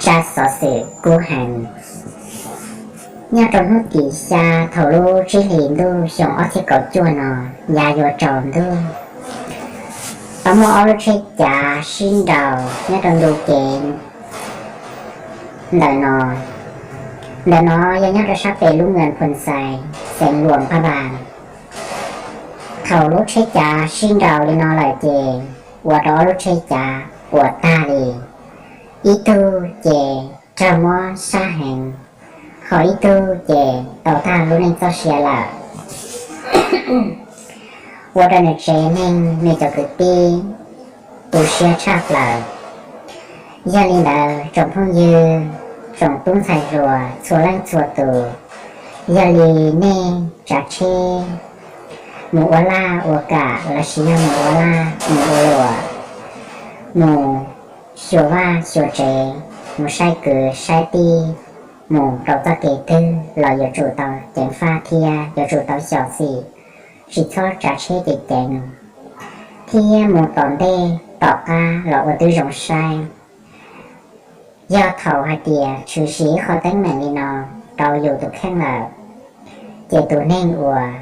Tsab xov xwm kub heev. Nyob rau hnub tim xya thaum lub tsib hlis ntuj xyoo ob txhiab kaum cuaj no, yav yuav tsaus ntuj, tau muaj ob lub tsheb cav sib nraus nyob rau ntu kev ntawm no. Ntawm no yog nyob rau sab pem lub nroog Phoo Xais, xeev Luam Phaj Npas. Thaum lub tsheb cav sib nraus li no lawm ces ua rau ob lub tsheb cav puas tag li. Ib tug ces raug mob sab heev, ho ib tug ces tau tag lub neej txoj sia lawm. Ua rau nws tsev neeg nws cov kwv tij tu siab tshaj plaws. Yog li ntawd tsoom phooj ywg, tsoom tub ntxhais hluas txhua leej txhua tus, yog li nej tsav tsheb mus ua laj ua kam lossis yog mus ua laj mus ua luam, mus xyuas vaj xyuas tsev, mus saib kwv saib tij, mus rau txoj kev twg los yuav tsum tau ceev faj thiab yuav tsum tau xyuam xim, tsis txhob tsav tsheb ceev ceev, thiab mus tom ntej tom qab los ua tib zoo saib. Yog thaum hais tias tshwm sim ib qho teeb meem li no rau yus tus kheej lawm, ces tus neeg uas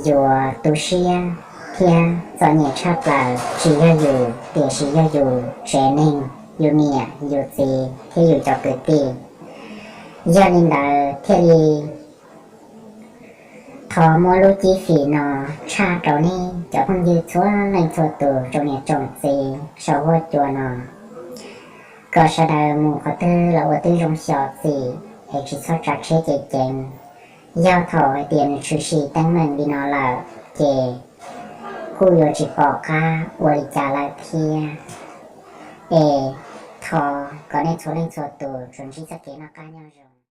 yuav tu siab thiab txom nyem tshaj plaws tsis yog yus tiam sis yog yus tsev neeg, yus niam yus txiv thiab yus cov kwv tij. Yog li ntawd thiaj li thov muab lub cib fim no tshaj rau nej cov phooj ywg txhua leej txhua tus, tsoom niam tsoom txiv saum huab cua no, kom sawv daws mus qhov twg los ua tib zoo xyuam xim es tsis txhob tsav tsheb ceev ceev. Yog thaum hais tias nws tshwm sim teeb meem li no lawm ces kuj yuav tsis pom qab ua li cas lawm thiab. Es thov kom nej txhua leej txhua tus tsuas ntsib txoj kev noj qab nyob zoo.